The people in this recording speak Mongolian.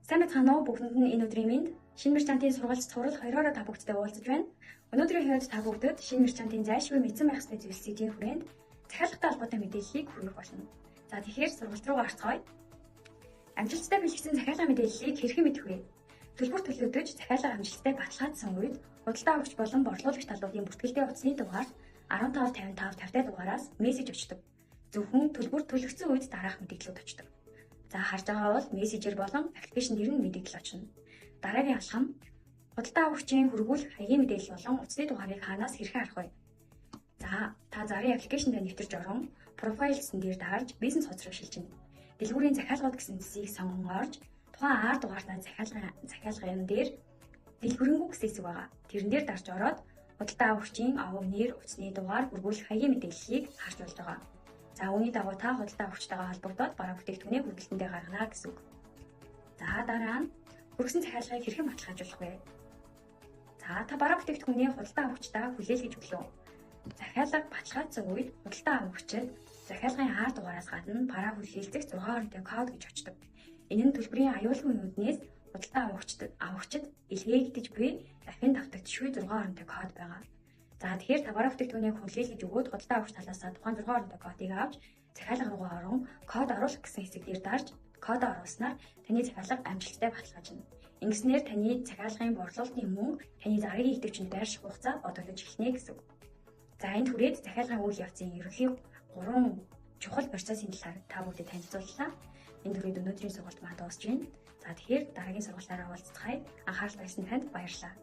Сайн байцгаана уу, бүгдэнд нь энэ өдрийн мэнд. Шинэ merchant ын сургалт цуврал 2-ороо та бүгдтэй уулзаж байна. Өнөөдрийн хувьд та бүгдэд шинэ merchant ын зайлшгүй мэдсэн байх ёстой зүйлсийн хүрээнд захиалгатай холбоотой мэдээллийг хүргэх болно. За, тэгэхээр сургалт руу орцгоё. Амжилттай бэлтгэсэн захиалга мэдээллийг хэрхэн мэдэх вэ? Төлбөр төлөгдөж, захиалга амжилттай баталгаажсан үед худалдаа авагч болон борлуулагч талуудын бүртгэлтэй утасны дугаар 15 55 50 дугаараас мессеж очдог. Зөвхөн төлбөр төлөгдсөн үед дараах мэдээллүүд очдог. За, харж байгаа бол мессежээр болон application дээр нь мэдээлэл очно. Дараагийн алхам: худалдаа авагчийн хүргүүлэх хаягийн мэдээлэл болон утасны дугаарыг хаанаас хэрхэн харах вэ? За, та зарын application дээр нэвтэрч орон profile гэсэн дээр дарж бизнес хуудас руу шилжинэ. Дэлгүүрийн захиалгууд гэсэн цэсийг сонгон орж тухайн R дугаартай захиалгын дээр дэлгэрэнгүй гэсэн хэсэг байгаа. Тэрэн дээр дарж ороод худалдаа авагчийн овог, нэр, утасны дугаар, хүргүүлэх хаягийн мэдээллийг харж болж байгаа. За, үүний дагуу та худалдаа авагчтайгаа холбогдоод бараа бүтээгдэхүүнээ хүргэлтэндээ гаргана гэсэн үг. За, дараа нь хүргэсэн захиалгыг хэрхэн баталгаажуулах вэ? За, та бараа бүтээгдэхүүнээ худалдаа авагчдаа хүлээлгэж өглөө. Захиалга баталгаажсан үед худалдаа авагчид захиалгын R дугаараас гадна бараа хүлээлгэх 6 оронтой код гэж очдог. Энэ нь төлбөрийн аюулгүй үүднээс худалдаа авагчид илгээгдэж буй дахин давтагдшгүй 6 оронтой код байгаа. За, тэгэхээр та бараа бүтээгдэхүүнийг хүлээлгэж өгөөд худалдаа авагч талаасаа тухайн 6 оронтой кодыг авч захиалга руугаа орон код оруулах гэсэн хэсэг дээр дарж кодоо оруулснаар таны захиалга амжилттай баталгаажна. Ингэснээр таны захиалгын борлуулалтын мөнгө таны зарын идэвчэнд байрших хугацаа бодогдож эхэлнэ гэсэн үг. За, энэ түрээд захиалгын үйл явцын ерөнхий гурван чухал процессын талаар та бүгдэд танилцууллаа. Энэ түрээд өнөөдрийн сургалт маань дуусч байна. За, тэгэхээр дараагийн сургалтаараа уулзцгаая. Анхаарал тавьсан танд баярлалаа.